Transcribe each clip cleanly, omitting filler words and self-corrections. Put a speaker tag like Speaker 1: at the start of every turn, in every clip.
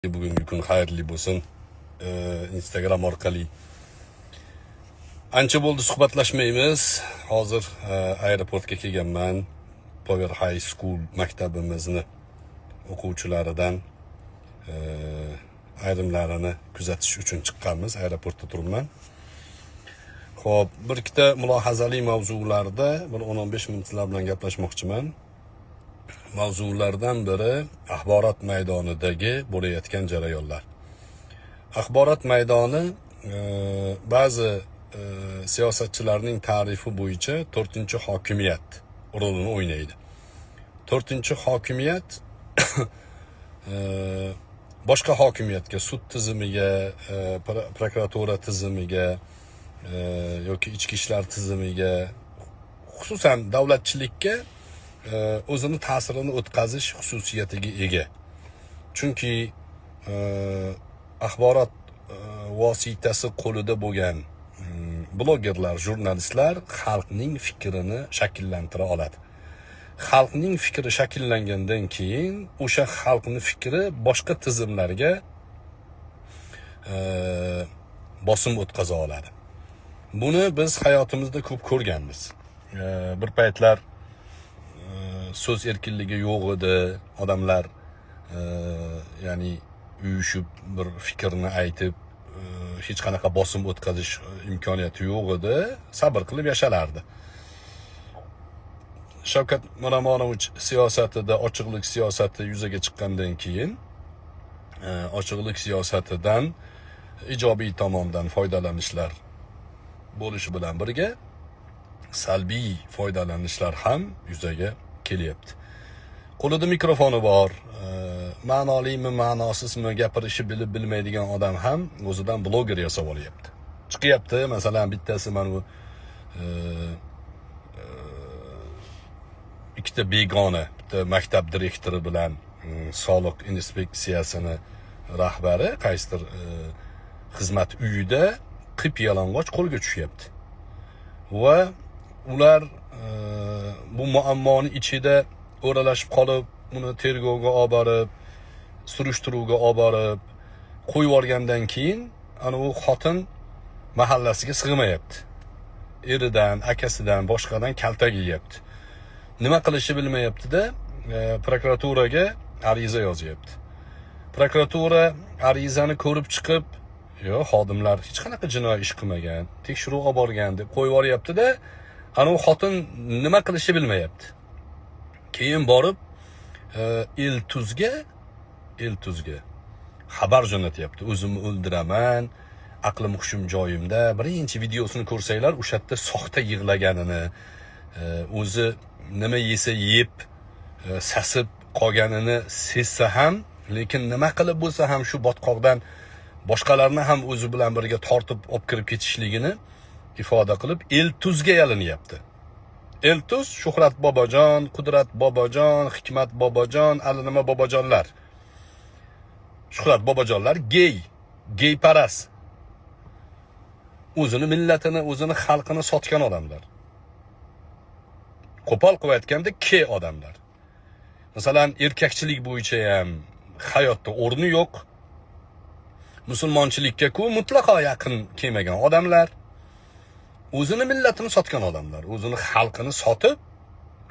Speaker 1: Bugungi kun xayrli bo'lsin. Instagram orqali ancha bo'ldi suhbatlashmaymiz. Hozir aeroportga kelganman. Power High School maktabimizni o'quvchilaridan ayrimlarini kuzatish uchun chiqqanmiz. Aeroportda turibman. Xo'p, bir ikkita mulohazali mavzularda bir 10-15 minut sizlar bilan gaplashmoqchiman. Mavzulardan biri axborot maydonidagi bo'layotgan jarayonlar. Axborot maydoni ba'zi siyosatchilarning ta'rifi bo'yicha to'rtinchi hokimiyat rolini o'ynaydi. To'rtinchi hokimiyat boshqa hokimiyatga, sud tizimiga, prokuratura tizimiga yoki ichki ishlar tizimiga, xususan davlatchilikka o'zini ta'sirini o'tkazish xususiyatiga ega. Chunki axborot vositasi qo'lida bo'lgan blogerlar, jurnalistlar xalqning fikrini shakllantira oladi. Xalqning fikri shakllangandan keyin o'sha xalqning fikri boshqa tizimlarga bosim o'tkaza oladi. Buni biz hayotimizda ko'p ko'rganmiz. Bir paytlar so'z erkinligi yo'q edi, odamlar ya'ni uyushib bir fikrni aytib, hech qanaqa bosim o'tkazish imkoniyati yo'q edi, sabr qilib yashalardi. Shavkat Miromonovich siyosatida ochiqlik siyosati yuzaga chiqqandan keyin ochiqlik siyosatidan ijobiy tomondan foydalanishlar bo'lishi bilan birga salbiy foydalanishlar ham yuzaga kelyapti. Qo'lida mikrofoni bor, ma'nolimi, ma'nosizmi gapirishi bilib bilmaydigan odam ham o'zidan bloger yasab olyapti. Chiqyapti, masalan, bittasi mana bu ikkita begona, bitta maktab direktori bilan soliq inspeksiyasini rahbari qaysidir xizmat uyida qip yalang'och qo'lga tushyapti. Va ular bu muammoni ichida o'ralashib qolib, uni tergovga olib borib, surishtiruvga olib borib, qo'yib yuborgandan keyin ana u xotin mahallasiga sig'mayapti. Eridan, akasidan, boshqadan kaltak yeyapti. Nima qilishni bilmayapti-da, prokuraturaga ariza yozyapti. Prokuratura arizani ko'rib chiqib, yo'q, xodimlar hech qanaqa jinoiy ish qilmagan, tekshiruv olib borgan deb qo'yib yuboryapti-da, ana u xotin nima qilishni bilmayapti. Keyin borib Eltuzga xabar jo'natyapti. O'zimni o'ldiraman, aqlim hushim joyimda. Birinchi videosini ko'rsanglar, o'sha yerda soxta yig'laganini, o'zi nima yesa yeb, sasib qolganini sezsa ham, lekin nima qilib bo'lsa ham shu botqoqdan boshqalarni ham o'zi bilan birga tortib olib kirib ketishligini ifoda qilib Eltuzga yalinyapti. Eltuz Shuhrat Bobojon, Qudrat Bobojon, Hikmat Bobojon, allanima bobojonlar. Shuhrat Bobojonlar gey, geyparast. O'zini millatini, o'zini xalqini sotgan odamlar. Qo'pol qilib aytganda ke odamlar. Masalan, erkakchilik bo'yicha ham hayotda o'rni yo'q. Musulmonchilikka-ku mutlaqo yaqin kelmagan odamlar. O'zini millatini sotgan odamlar, o'zini xalqini sotib,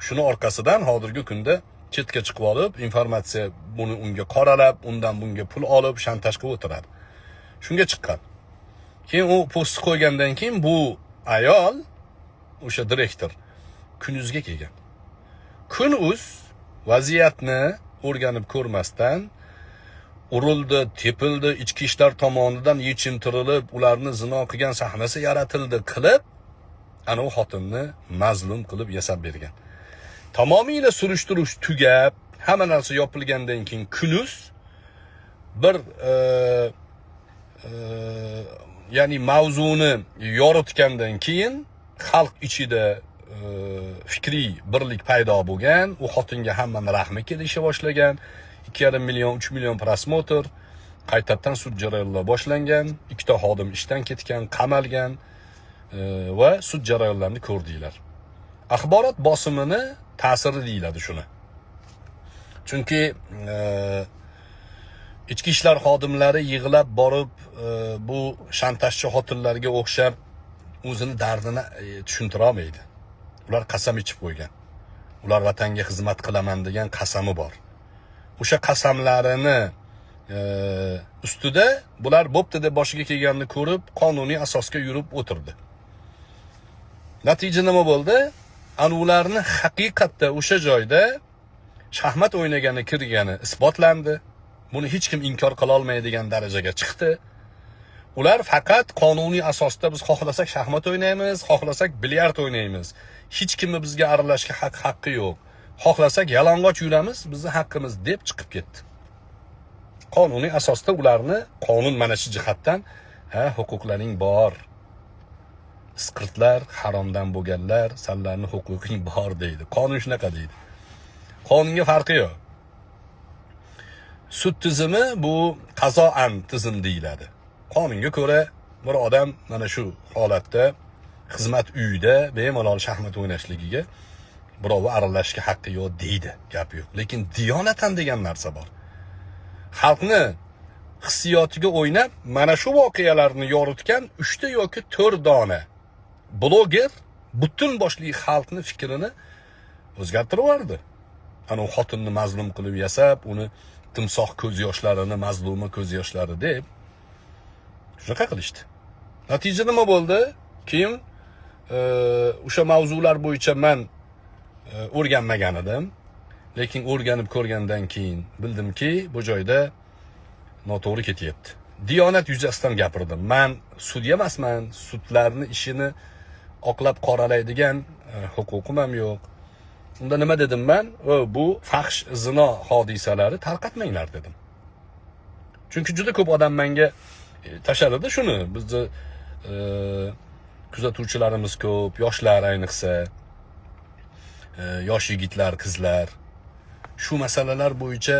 Speaker 1: shuni orqasidan hozirgi kunda chetga chiqib olib, informatsiya buni unga qoralab, undan bunga pul olib, shantaj qilib o'tiradi. Shunga chiqqan. Keyin u post qo'ygandan keyin bu ayol, o'sha direktor Kunuzga kelgan. Kunuz vaziyatni o'rganib ko'rmasdan urildi, tepildi, ichki ishlar tomonidan yechintirilib, ularni zino qilgan sahnasi yaratildi qilib, ana u xotinni mazlum qilib yasab bergan. Tamomiyla surishtiruv tugab, hamma narsa yopilgandan keyin Kunuz bir ya'ni mavzuni yoritgandan keyin xalq ichida fikriy birlik paydo bo'lgan, u xotinga hammani rahmi kelisha boshlagan. 2,5 million, 3 million просмотр, qaytadan sud jarayonlari boshlangan, ikkita xodim ishdan ketgan, qamalgan va sud jarayonlarini ko'rdinglar. Axborot bosimini ta'siri deyiladi shuni. Chunki Ichki ishlar xodimlari yig'lab borib, bu shantajchi xotinlarga o'xshab o'zini dardini tushuntira olmaydi. Ular qasam ichib qo'ygan. Ular vatanga xizmat qilaman degan qasami bor. O'sha qasamlarini ustida bular bo'pti deb boshiga kelganini ko'rib, qonuniy asosga yurib o'tirdi. Natija nima bo'ldi? Ana ularni haqiqatda o'sha joyda shaxmat o'ynagani, kirgani isbotlandi. Buni hech kim inkor qila olmaydigan darajaga chiqdi. Ular faqat qonuniy asosda biz xohlasak shaxmat o'ynaymiz, xohlasak bilyard o'ynaymiz. Hech kimni bizga aralashga haqqi yo'q. Xohlasak yalang'och yuramiz, bizni haqqimiz deb chiqib ketdi. Qonuniy asosda ularni qonun mana shu jihatdan, ha, huquqlaring bor. Isqirtlar, haromdan bo'lganlar, sanlarni huquqing bor deydi. Qonun shunaqa deydi. Qonunga farqi yo'q. Sud tizimi bu qazoan tizim deyiladi. Qonunga ko'ra bir odam mana shu holatda xizmat uyida bemalol shaxmat o'ynashligiga birovi aralashishga haqqi yo'q deydi, gap yo'q. Lekin diyonatan degan narsa bor. Xalqni hissiyotiga o'ynab mana shu voqealarni yoritgan 3 ta yoki 4 dona bloger butun boshli xalqni fikrini o'zgartirib yubordi. Ana u xotinni mazlum qilib yasab, uni timsoh ko'z yoshlarini mazluma ko'z yoshlari deb shunaqa qilishdi. Natija nima bo'ldi? Keyin o'sha mavzular bo'yicha man o'rganmagan edim. Lekin o'rganib ko'rgandan keyin bildimki, bu joyda noto'g'ri ketyapti. Diyonat yuzasidan gapirdim. Man sudya emasman, sudlarni ishini oqlab qoralaydigan huquqim ham yo'q. Unda nima dedim man? Bu fahsh zino hodisalari tarqatmanglar dedim. Chunki juda ko'p odam menga tashladida shuni. Bizni kuzatuvchilarimiz ko'p, yoshlar ayniqsa, yosh yigitlar, qizlar shu masalalar bo'yicha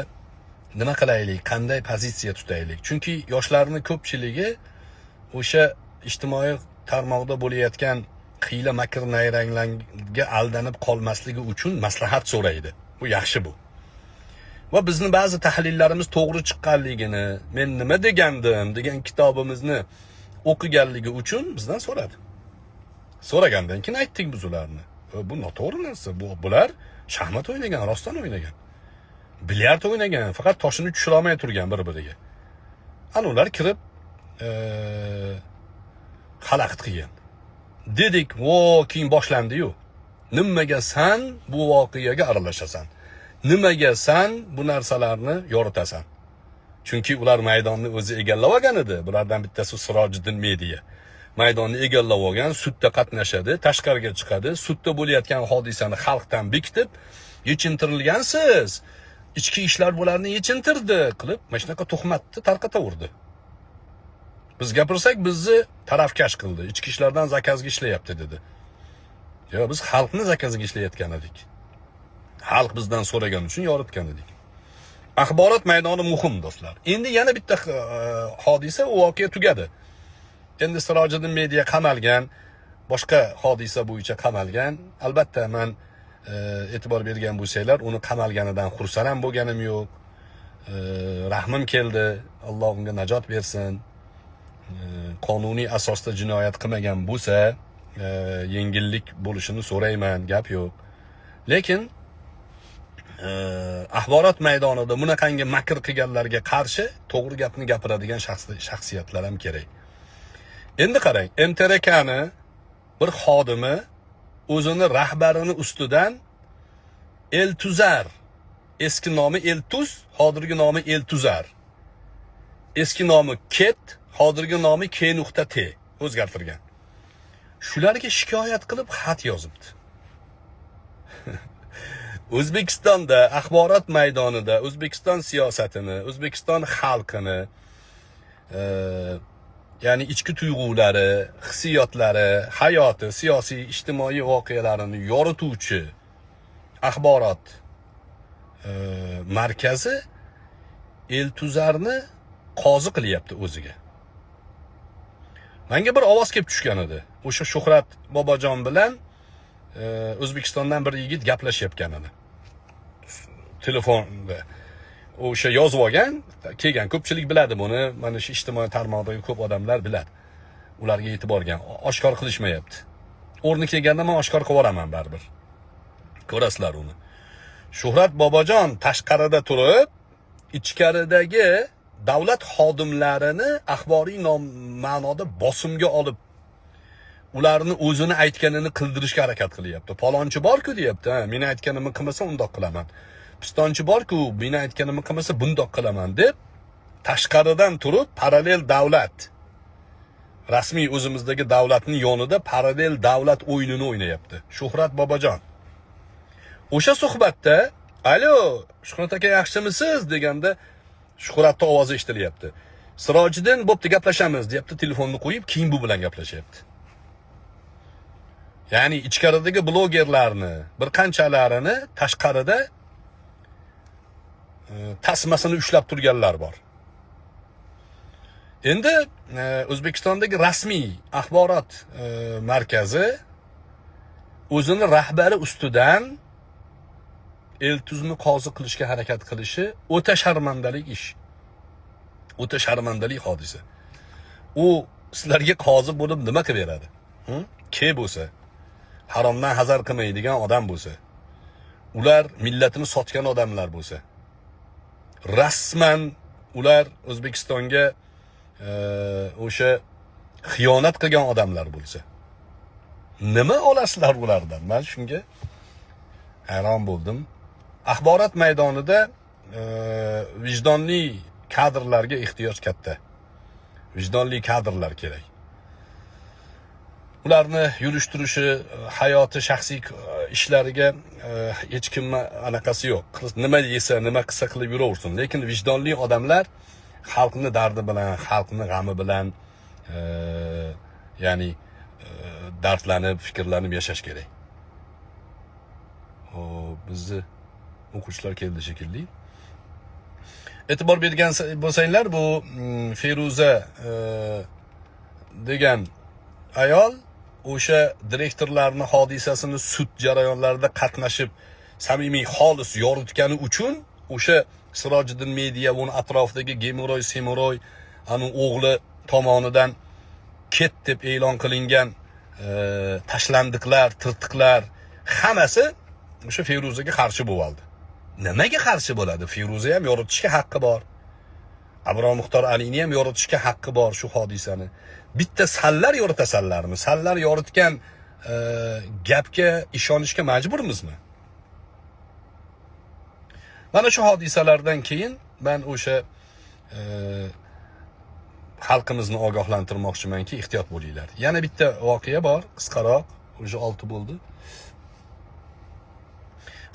Speaker 1: nima qilaylik, qanday pozitsiya tutaylik? Chunki yoshlarning ko'pchiligi o'sha ijtimoiy tarmoqda bo'layotgan hiyla, makr, nayranglarga aldanib qolmasligi uchun maslahat so'raydi. Bu yaxshi bu. Va bizni ba'zi tahlillarimiz to'g'ri chiqqanligini, men nima degandim degan kitobimizni o'qiganligi uchun bizdan so'radi. So'ragandan keyin aytdik biz ularni. Bu noto'g'ri narsa. Bu bular shaxmat o'ynagan, rostdan o'ynagan. Bilyard o'ynagan, faqat toshini tushira olmay turgan bir-biriga. Ana ular kirib xalaqit qilgan. Dedik, "Vo, keyin boshlandi-yu. Nimaga san bu voqeaga aralashasan? Nimaga san bu narsalarni yoritasan?" Chunki ular maydonni o'zi egallab olgan edi. Bulardan bittasi Sirojiddin Media. Maydonni egallab olgan, sudda qatnashadi, tashqariga chiqadi, sudda bo'layotgan hodisani xalqdan bekitib, yechintirilgansiz. Ichki ishlar bularni yechintirdi qilib, mana shunaqa tuhmatni tarqataverdi. Biz gapirsak, bizni tarafkash qildi. Ichki ishlardan zakazga ishlayapti dedi. Yo, biz xalqni zakaziga ishlayotgan edik. Xalq bizdan so'ragan uchun yoritgan edik. Axborot maydoni muhim, do'stlar. Endi yana bitta hodisa, u voqea tugadi. Endi Sirojiddin Media qamalgan, boshqa hodisa bo'yicha qamalgan. Albatta man e'tibor bergan bo'lsanglar, uni qamalganidan xursand ham bo'lganim yo'q. Rahmim keldi. Alloh unga najot bersin. Qonuniy asosda jinoyat qilmagan bo'lsa, yengillik bo'lishini so'rayman, gap yo'q. Lekin axborot maydonida bunaqangi makr qilganlarga qarshi to'g'ri gapni gapiradigan shaxsiyatlar ham kerak. Endi qarang, MTRKni bir xodimi o'zini rahbarini ustidan Eltuzar, eski nomi Eltuz, hozirgi nomi Eltuzar. Eski nomi Ket, hozirgi nomi K nuqta T o'zgartirgan. Shularga shikoyat qilib xat yozibdi. O'zbekistonda axborot maydonida O'zbekiston siyosatini, O'zbekiston xalqini ya'ni ichki tuyg'ulari, hissiyotlari, hayoti, siyosiy, ijtimoiy voqealarini yorituvchi axborot markazi Eltuzarni qozi qilyapti o'ziga. Menga bir ovoz kelib tushgan edi. O'sha Shuhrat Bobojon bilan O'zbekistondan bir yigit gaplashayotgan edi. Telefonda. O'sha yozib olgan, kelgan ko'pchilik biladi buni. Mana shu ijtimoiy tarmoqdagi ko'p odamlar biladi. Ularga yetib borgan. Oshkor qilishmayapti. O'rni kelganda men oshkor qilib yuboraman baribir. Ko'rasizlar uni. Shuhrat Bobojon tashqarida turib, ichkaridagi davlat xodimlarini axboriy ma'noda bosimga olib, ularni o'zini aytganini qildirishga harakat qilyapti. Palonchi bor-ku deyapti, ha, meni aytganimni qilmasa undoq qilaman. Pistonchi bor-ku, meni aytganimni qilmasa bundoq qilaman deb tashqaridan turib parallel davlat, rasmiy o'zimizdagi davlatning yonida parallel davlat o'yinini o'ynayapti Shuhrat Bobojon. O'sha suhbatda, "Alo, Shuhrat aka yaxshimisiz?" deganda Shuhratning ovozi eshitilyapti. Sirojiddin, bo'pti, gaplashamiz deyapti, telefonni qo'yib, keyin bu bilan gaplashyapti. Ya'ni ichkaridagi blogerlarni bir qanchalarini tashqarida tasmasini ushlab turganlar bor. Endi O'zbekistondagi rasmiy axborot markazi o'zini rahbari ustidan Eltuzni qozi qilishga harakat qilishi o'ta sharmandalik ish. O'ta sharmandalik hodisa. U sizlarga qozi bo'lib nima qilib beradi? Ke bo'lsa, haromdan hazar qilmaydigan odam bo'lsa, ular millatini sotgan odamlar bo'lsa, rasman ular O'zbekistonga o'sha xiyonat qilgan odamlar bo'lsa, nima olasizlar ulardan? Men shunga hayron bo'ldim. Axborot maydonida vijdonli kadrlarga ehtiyoj katta. Vijdonli kadrlar kerak. Ularni yurish turishi, hayoti, shaxsiy ishlariga hech kimni anaqasi yo'q. Nima yesa, nima qilsa qilib yuraversin. Lekin vijdonli odamlar xalqni dardi bilan, xalqni g'ami bilan, ya'ni dardlanib, fikrlanib yashash kerak. Xo'p, bizni o'quvchilar keldi shekilli. E'tibor bergan bo'lsanglar, bu Feruza degan ayol o'sha direktorlarni hodisasini sud jarayonlarida qatnashib, samimiy, xolis yoritgani uchun o'sha Sirojiddin Media, uni atrofidagi Gemuroy, Semuroy, ani o'g'li tomonidan ket deb e'lon qilingan tashlandiqlar, tirtiqlar hammasi o'sha Feruzaga qarshi bo'ldi. Nimaga qarshi bo'ladi? Feruza ham yoritishga haqqi bor. Abror Muxtor Alini ham yoritishga haqqi bor shu hodisani. Bitta sallar yoritasanlarmi? Sallar yoritgan gapga ishonishga majburmizmi? Mana shu hodisalardan keyin men o'sha xalqimizni ogohlantirmoqchimanki, ehtiyot bo'linglar. Yana bitta voqea bor, qisqaroq, o'sha 6 bo'ldi.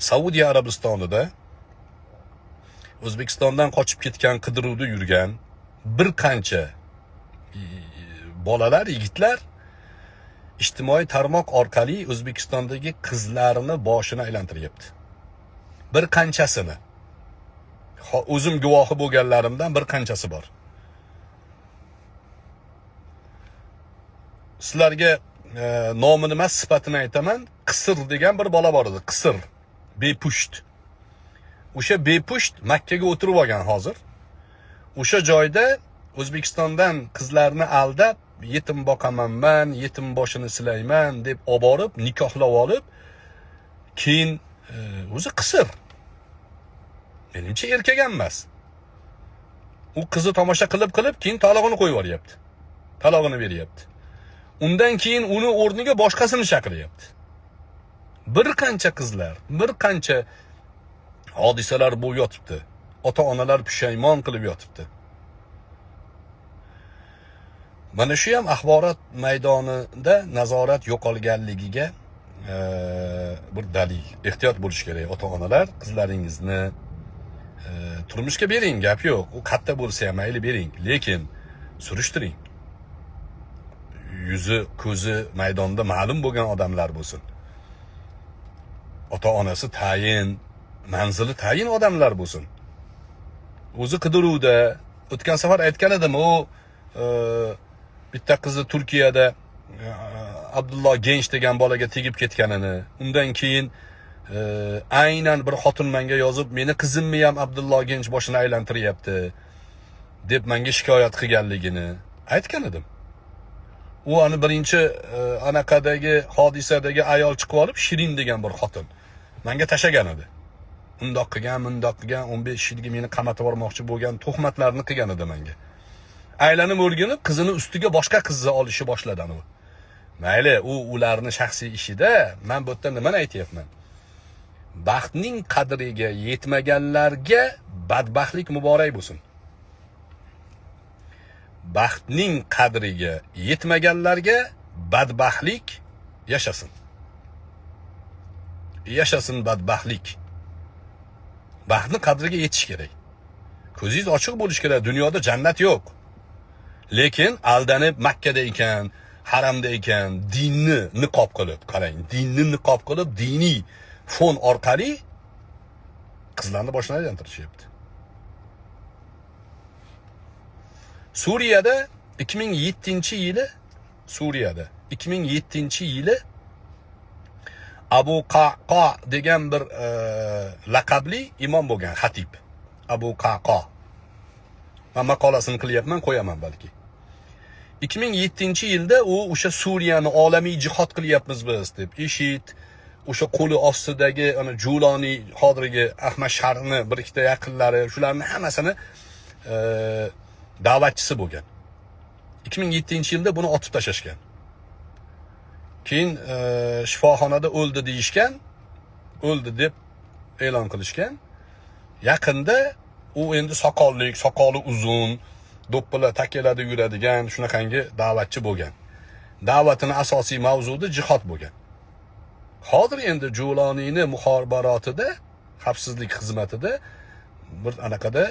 Speaker 1: Saudiya Arabistonida O'zbekistondan qochib ketgan, qidiruvda yurgan bir qancha bolalar, yigitlar ijtimoiy tarmoq orqali O'zbekistondagi qizlarni boshini aylantiryapti. Bir qanchasini. O'zim guvohi bo'lganlarimdan bir qanchasi bor. Sizlarga nomini emas, sifatini aytaman. Qisir degan bir bola bor edi. Qisir, bepusht. O'sha bepusht Makkaga o'tirib olgan hozir. O'sha joyda O'zbekistondan qizlarni aldab, yetim boqaman man, yetim boshini silayman deb olib borib, nikohlab olib, keyin o'zi qisir. Menimcha erkak ham emas. U qizni tomosha qilib-qilib, keyin talog'ini qo'yib yuboryapti. Talog'ini beryapti. Undan keyin uni o'rniga boshqasini chaqiryapti. Bir qancha qizlar, bir qancha hodisalar bo'lib yotibdi. Ota-onalar pushaymon qilib yotibdi. Mana shu ham axborot maydonida nazorat yo'qolganligiga bir dalil. Ehtiyot bo'lish kerak ota-onalar, qizlaringizni turmushga bering, gap yo'q. U qatta bo'lsa ham mayli bering, lekin surishtiring. Yuzi, ko'zi maydonda ma'lum bo'lgan odamlar bo'lsin. Ota-onasi tayin, manzili tayin odamlar bo'lsin. O'zi qidiruvda, o'tgan safar aytgan edim, u bitta qizi Turkiyada Abdulloh Gench degan bolaga tegib ketganini, undan keyin Aynan bir xotin menga yozib, meni qizimni ham Abdullo Gench boshini aylantiryapti deb menga shikoyat qilganligini aytgan edim. U ani birinchi anaqadagi hodisadagi ayol chiqib olib, Shirin degan bir xotin menga tashagan edi. Undoq qilgan, bundoq qilgan, 15 yilga meni qamatib yubormoqchi bo'lgan tuhmatlarni qilgan edi menga. Aylanib o'rganib, qizini ustiga boshqa qizni olishni boshladi u. Mayli, u ularni shaxsiy ishida, men bu yerda nimani aytyapman? Baxtning qadriga yetmaganlarga badbaxtlik muborak bo'lsin. Baxtning qadriga yetmaganlarga badbaxtlik yashasin. Yashasin badbaxtlik. Baxtning qadriga yetish kerak. Ko'zingiz ochiq bo'lishi kerak. Dunyoda jannat yo'q. Lekin aldanib Makkada ekan, haramda ekan, dinni niqob qilib, qarang, dinni niqob qilib, diniy fon orqali qizlarni boshini aylantirishyapti. Suriyada 2007-yili, Suriyada 2007-yili Abu Qaqa degan bir laqabli imom bo'lgan, xatib. Abu Qaqa. Men maqolasini qilyapman, qo'yaman balki. 2007-yilda u o'sha Suriyani olamiy jihod qilyapmiz biz deb IŞİD, o'sha qo'li ostidagi ana Juloniy, hozirgi Ahmad Sharni bir ikkita yaqinlari, shularni hammasini da'vatchisi bo'lgan. 2007-yilda buni otib tashlashgan. Keyin shifoxonada o'ldi deyishgan, o'ldi deb e'lon qilishgan. Yaqinda u endi soqollik, soqoli uzun, do'ppilar takelada yuradigan shunaqangi da'vatchi bo'lgan. Da'vatini asosiy mavzudi jihod bo'lgan. Hozir endi Juloniyni muxobarotida, xavfsizlik xizmatida bir anaqada